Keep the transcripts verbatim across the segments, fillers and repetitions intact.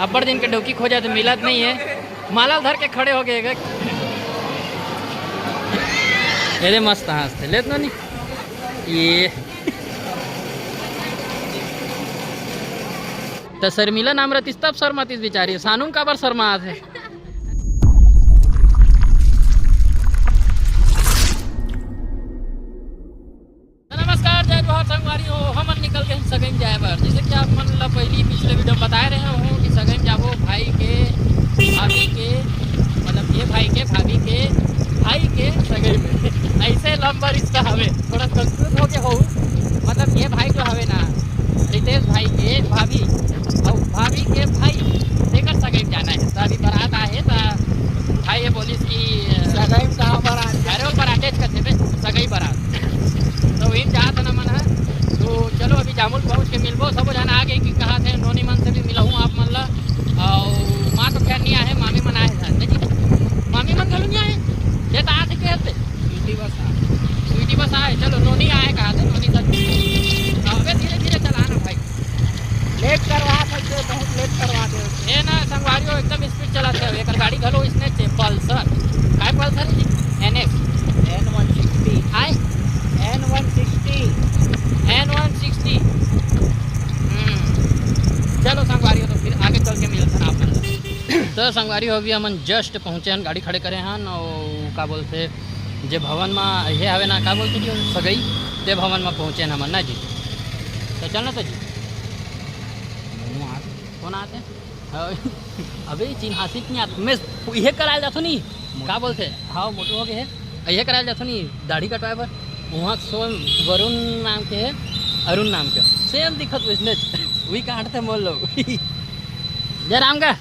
अब्बड़ दिन के डौकी खोजा तो मिलत नहीं है, माला धर के खड़े हो गए। ये दे मस्त हंसते लेत नोनी। ये तो शर्मिला नाम रहतीस तब शर्मातीस बेचारी, सानू काबर शर्मात हे। नमस्कार, जय जोहार संगवारी हो, हमन निकल गए सगई में जाए बर। जैसे कि आप मन ला पहली पिछले वीडियो में बताए रहे हो कि सगई में जाबो भाई के, भाभी के, मतलब ये भाई के, भाभी के, भाई के सगई में। ऐसे लंबा रिश्ता हवे, थोड़ा कंफ्यूज हो गए हो, मतलब ये भाई जो हवे ना, रितेश भाई के भाभी और भाभी के भाई, तेकर सगई में जाना है। तो अभी बारात आए है, तो भाई ये बोलिस कि सगई में कहाँ बारात? अरे वो बारात अटैच कर देबे, सगई बारात। तो वहीं जात है ना मन है। तो चलो अभी जामुल पहुँच के मिलबो, सब जन आ गए कि कहा थे नोनी मन से भी मिलाऊँ आप मन ला। और माँ तो खैर नहीं आए, मामी मन आए थे जी, मामी मन घलो नहीं आए, ये तो आते के हते। स्वीटी बस आए। स्वीटी बस आए, चलो नोनी आए कहा थे, नोनी तक। अबे धीरे धीरे चलाना भाई। लेट करवा सकते, बहुत लेट करवा दे। ए ना संगवारी हो, एकदम स्पीड चलाते हो। एकर गाड़ी घलो इसने चे, पल्सर। काय पल्सर है जी? एनएस। एन वन सिक्सटी। आए? एन वन सिक्सटी। एन वन सिक्सटी। हम्म। चलो संगवारी हो, तो फिर आगे चल के मिलते हैं आप मन। तो संगवारी हो, अभी हमन जस्ट पहुँचे हन, गाड़ी खड़े करे हन, और का बोलते, जे भवन में ये हवे ना, का बोलते जो सगई, ते भवन में पहुँचे हन हमन ना जी। तो चल ना तो जी। कौन आते? हाँ, अबे चिन्हासी नहीं आते, मैं ये कराए जाथो नहीं, का बोलते? हाँ, मोटू हो गए है, ये कराए जाथो नहीं, दाढ़ी कटवाए बर। वहाँ सो वरुण नाम के है, अरुण नाम के, सेम दिखत वैसने। वही काटते मोल लो। जय राम का।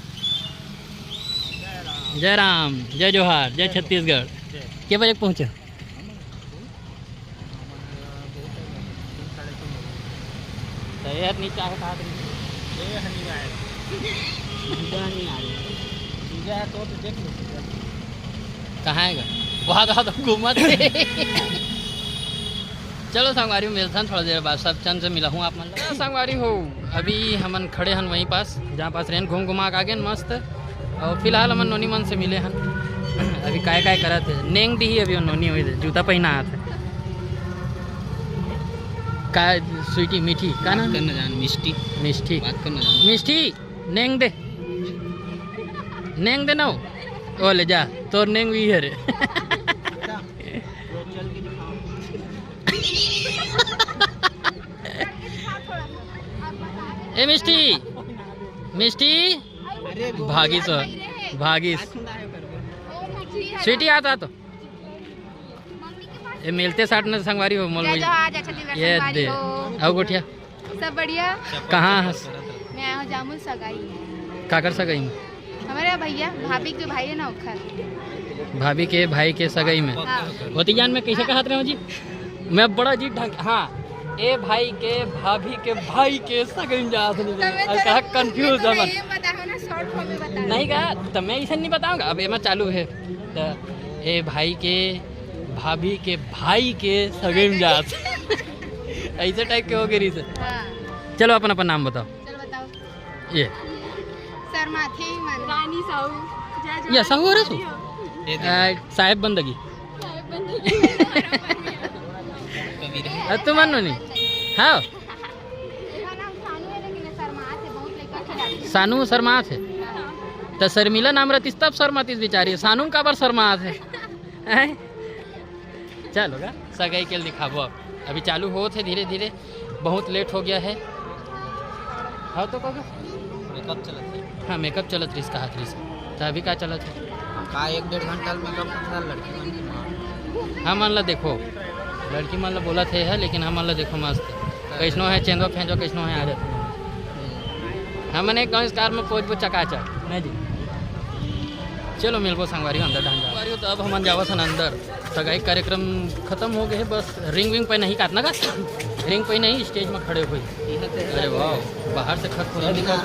जय राम, जय जोहार, जय छत्तीसगढ़। के बजे पहुँचे? तो ये नीचे आके कहा तुम? ये नहीं आए। दूजा नहीं आए। दूजा है तो, तो देख लो। कहाँ है घर? वहाँ कहा तो घूमत। चलो संगवारी हो, मिलथन थोड़ा देर बाद, सब चंद से मिला हूँ आप मन ला। संगवारी हो, अभी हमन खड़े हन वहीं पास, जहाँ पास रेन घूम घुमा के आ गेन मस्त। और फिलहाल हमन नोनी मन से मिले हन। अभी काय काय करत हे, नेंग दी ही अभी नोनी होई दे, जूता पहना आत हे। का स्वीटी मीठी, का नाम? बात करना जान, मिष्टी। मिष्टी। बात करना जान। मिष्टी, नेंग दे। नेंग दे ना। ओ ले जा, तोर नेंग भी है रे। ए मिष्टी, मिष्टी, भागिस हो, भागिस। स्वीटी, आ तो, आ तो। ये मिलते साठ में संगवारी हो, मोल जय जोहार, जय छत्तीसगढ़ ये संगवारी दे। हो। आओ गोठिया। सब बढ़िया। कहाँ हस? मैं आया हूँ जामुल सगाई में। काकर सगाई में? हमारे यहाँ भैया, भाभी के भाई है ना, ओखर। भाभी के भाई के सगाई में। हाँ। होती जान में कैसे कहत रहे हो जी? मैं बड़ा जी ढंग, हाँ, ए भाई के, भाभी के, भाई के सगई में जात नहीं। तबे तो कहा, कंफ्यूज है मैं। ये बताओ ना, शॉर्ट फॉर्म में बताओ। नहीं कहा, तो मैं इसे नहीं बताऊंगा। अब एमा चालू है, तो ए भाई के, भाभी के, भाई के सगई में जात। ऐसे टाइप के हो गए रही से। हाँ। चलो, अपन अपन नाम बताओ। चलो बताओ। ये शर्मा थे मन। रानी साहू। जय ये साहू हो रहे सो? आ, साहेब बंदगी। आ, तुम मानो नहीं? हाँ। सानू शर्मात हे। त शर्मिला नाम रहतीस तब शर्मातीस बेचारी। सानू काबर शर्मात हे? हैं? चल होगा, सगाई के दिखाबो अब। अभी चालू होत हे धीरे धीरे, बहुत लेट हो गया है। हाँ तो कहो। मेकअप चलत है। हाँ, मेकअप चलत रहीस, कहा रहीस। तो अभी का चलत है? का एक डेढ़ घंटा में मेकअप करता लड़की मन के मार। हमन ला देखो, लड़की मन ला बोलत हे, है, लेकिन हमन ला देखो मस्त। कैसनो है चेंदो फेंदो, कैसनो है आ जाते हैं। हमन एक गाँव इस कार में पहुँचबो चकाचक। नहीं जी। चलो मिलबो संगवारी अंदर ढंग संगवारी हो, तो अब हमन जावत हन अंदर। सगाई कार्यक्रम खत्म हो गए हे, बस रिंग विंग पे नहीं काटना का। रिंग पे नहीं, स्टेज में खड़े हुए। अरे वाह, बाहर से खतखुरा दिखत,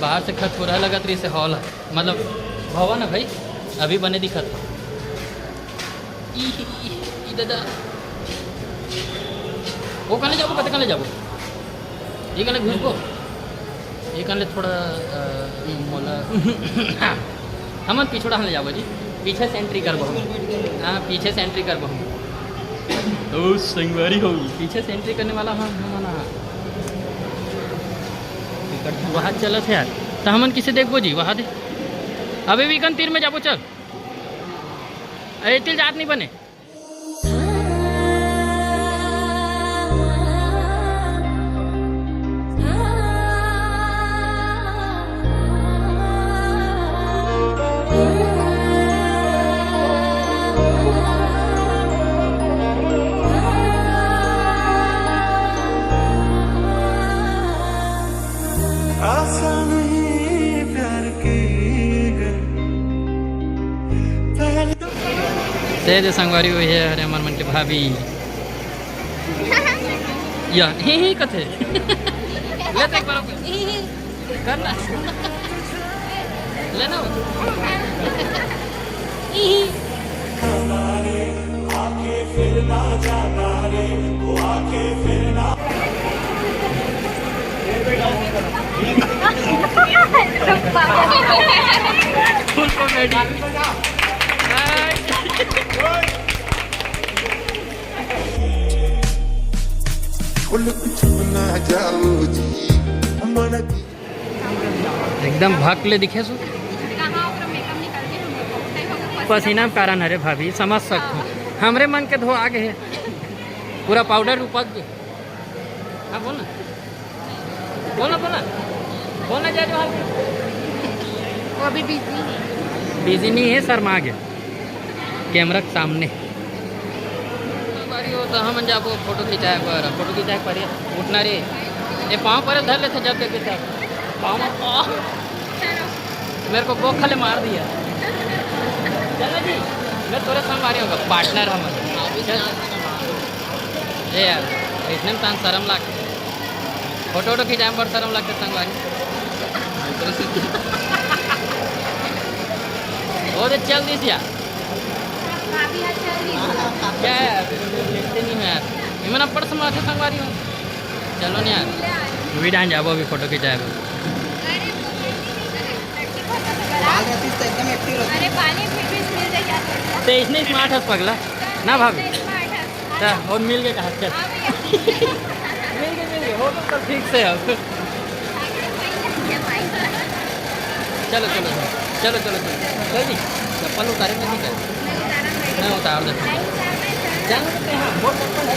बाहर से खतखुरा लगत रही से हॉल है, मतलब भवन है भाई, अभी बने दिखत है। ई, ई, ई दादा। वो कने जाबो, कते कने जाबो? ये कने घुसबो? ये कहले थोड़ा, अ, मोला हमन पिछड़ा ले जाबो जी, पीछे से एंट्री करबो हम। हाँ, पीछे से एंट्री करबो हम। ओ संगवारी हो, पीछे से एंट्री करने वाला हम, हम ना। वहाँ चलत हे यार, तो हमन किसे देखबो जी? वहाँ दे, अबे वीकन तीर में जाबो, चल। अरे तिल जात नहीं बने। आसान ही प्यार के गए। ते दे संगवारी, वही है, हरे हमर मन के भाभी। या, ही, ही कथे। ले तो एक बार। करना। लेना। Full comedy। एकदम भक ले दिखे सु। पसीना के कारण, अरे भाभी, समझ सकथो। हमरे मन के धो आगे हे। पूरा पाउडर उपक गे। हाँ, बोल ना। बोल ना, बोल ना। बोल ना, जा, जा, हाँ। वो अभी बिजी है। बिजी नहीं है, शर्मा गे। कैमरा के सामने। बारी हो तो हमन जाबो फोटो खिंचाए बर, फोटो खिंचाए बर उठना रे। ये पाँव पर धर लेथे जब देखे तब। पाँव में, आह! मेरे को बोखा ले मार दिया। चल ना जी, मैं तोरे संग मारी होगा, पार्टनर हमन। चल। ए यार, इतने में तान शर्म लाग। फोटो वोटो खिंचाए में बड़ शर्म लगता संगवारी। वो तो चल दिस यार। क्या है यार, देखते नहीं हो यार। ये मैंने अब्बड़ समाज है संगवारी हो। चलो नहीं यार, वी डान जाबो अभी फोटो खिंचाए बर। बाल रहतीस तो एकदम एक्टिव रहतीस। तो इसने स्मार्ट है पगला ना भाभी? अच्छा, और मिल के कहा, चल। मिल के, मिल के, हो तो सब ठीक से अब। चलो, चलो, चलो, चलो, चलो, चलो। चल जी, चप्पल उतारे में ठीक है। मैं उतार देता हूँ। चल, यहाँ, वो चप्पल है।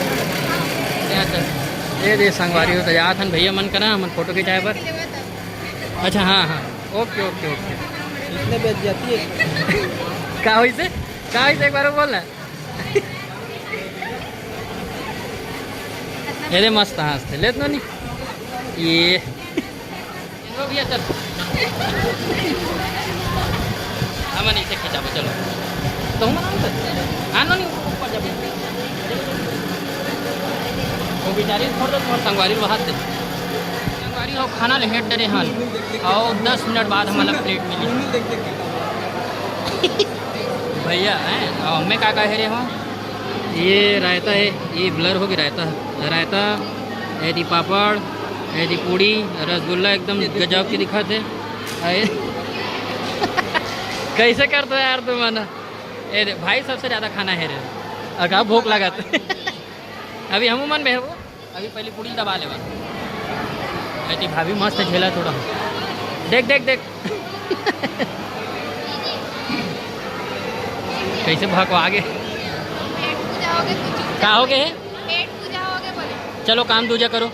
यहाँ चल। ये दे संगवारी हो तो जात हन भैया मन करा, हमन फोटो खिंचाए बर। अच्छा, हाँ, हाँ, ओके, ओके, ओके। इसने बेच जाती है। का होइसे? का होइसे, एक बार वो बोल ना। ये दे मस्त हंसते, लेत नो नी। ये। चलो भैया, चल। हमन इसे खिंचाबो, चलो। तो हम आराम से। हाँ, नो नी, ऊपर जाबो। वो बेचारी छोड़ दो, तुम्हारे संगवारी वहाँ से। संगवारी हो, खाना ले हेड डरे हन। और दस मिनट बाद हमला प्लेट मिली। भैया, हैं? और मैं का कहे रहे हूँ? ये रायता है, ये ब्लर हो गया रायता। रायता, ये दी पापड़, ये दी पूड़ी, रसगुल्ला एकदम गजब के दिखत है। आए। कैसे करते हो यार तुम, है ना? ये दे, भाई सबसे ज़्यादा खाना है रे। अका भूख लगत। अभी हम मन में है वो। अभी पहले पूड़ी दबा लेवा। ऐती भाभी मस्त झेला थोड़ा। देख, देख, देख। कैसे भकवा गे। पेट पूजा हो गए तो चुपचाप। का हो गए? पेट पूजा हो गए बोले। चलो काम दूजा करो।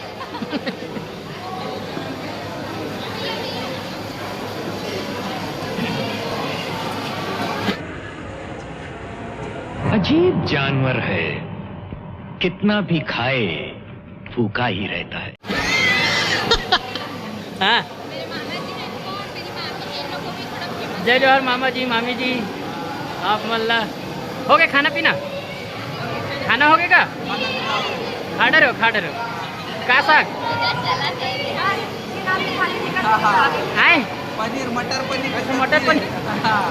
अजीब जानवर है, कितना भी खाए, भूखा ही रहता है। हाँ। जय जोहार मामा जी, मामी जी, आप मन ला हो गए खाना पीना? खाना हो गए का? खा डरे हो, खा डरे हो। का साग? हाँ, हाँ। आए? पनीर, मटर पनीर। अच्छा, मटर पनीर। हाँ।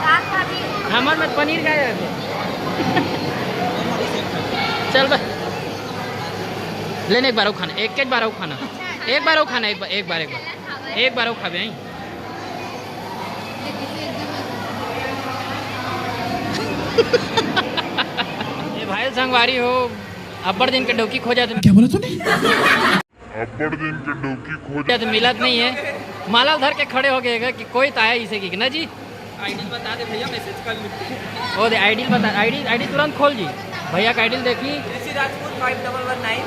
हमर में पनीर का है? चल बस। लेने एक बार और खाना, एक, एक बार और खाना। एक बार और खाना, एक बार, एक बार, एक बार। एक बार अउ खाबे आई। ए भाई संगवारी हो, अब्बड़ दिन के डौकी खोजत। क्या बोला तूने? अब्बड़ दिन के डौकी खोजत मिलत नहीं है। माला धर के खड़े हो गए कि कोई तो आया इसे की ना जी। आईडी बता दे भैया, मैसेज कर लेते हैं। वो दे आईडी बता, आईडी आईडी तुरंत खोल जी। भैया का आईडी देखी। ऋषि राजपूत फाइव डबल वन नाइन।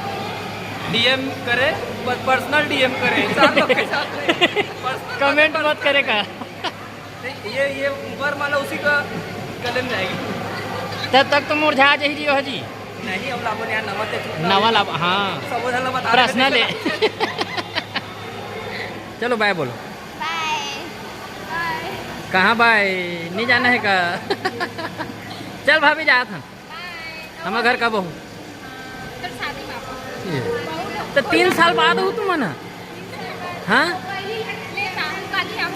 डीएम करे, पर पर्सनल डीएम करे, इंसान लोग के साथ नहीं। पर्सनल कमेंट मत करे का। नहीं, ये ये ऊपर माला उसी का गले में जाएगी। तब तक तो मुरझा जाही जी, हो जी। नहीं, अब लाबो यार, नवा ते छूट नवा लाभ, हाँ। सब उधर बता रहे पर्सनल थे। है। चलो बाय बोलो। बाय। बाय। कहाँ बाय? नहीं जाना है का? चल भाभी, जात हन। बाय। हमर घर कब हो? तोर शादी बाबा। ये। तो तीन साल बाद हो तुमन ह? हाँ? ले ना, हम कल ही आऊँ।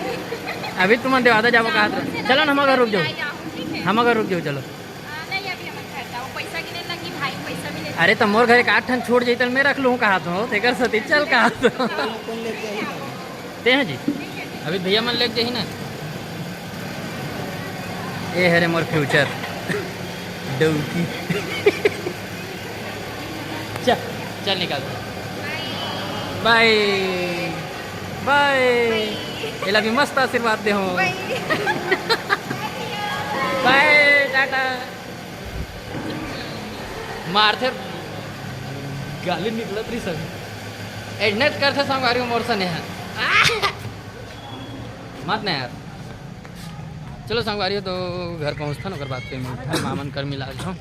अभी तुमन देवादा जाबो कहा था। चलो ना, हमर घर रुक जाओ। नहीं आऊँ, ठीक है? हमर घर रुक जाओ, चलो। आ, नहीं, अभी हमर घर जाओ। पैसा गिने लगी भाई, पैसा भी ले। अरे तो मोर घर एक आठ ठन छोड़ जइतन, मैं रख लूँ कहा तो, तेकर सती चल कहा तो। ते हैं जी, अभी भैया मन लेके जाही ना। ए हरे मोर फ्यूचर डौकी। चल, चल निकाल। बाय बाय। एला भी मस्त आशीर्वाद दे हो। बाय, टाटा। मारथे, गाली निकलत रही सब। एडनेट करथे संगवारी मोर सने है। मत ना यार। चलो संगवारी हो, तो घर पहुँचथन, ओकर बाद पे मिलथन, मामन कर मिला जाओ।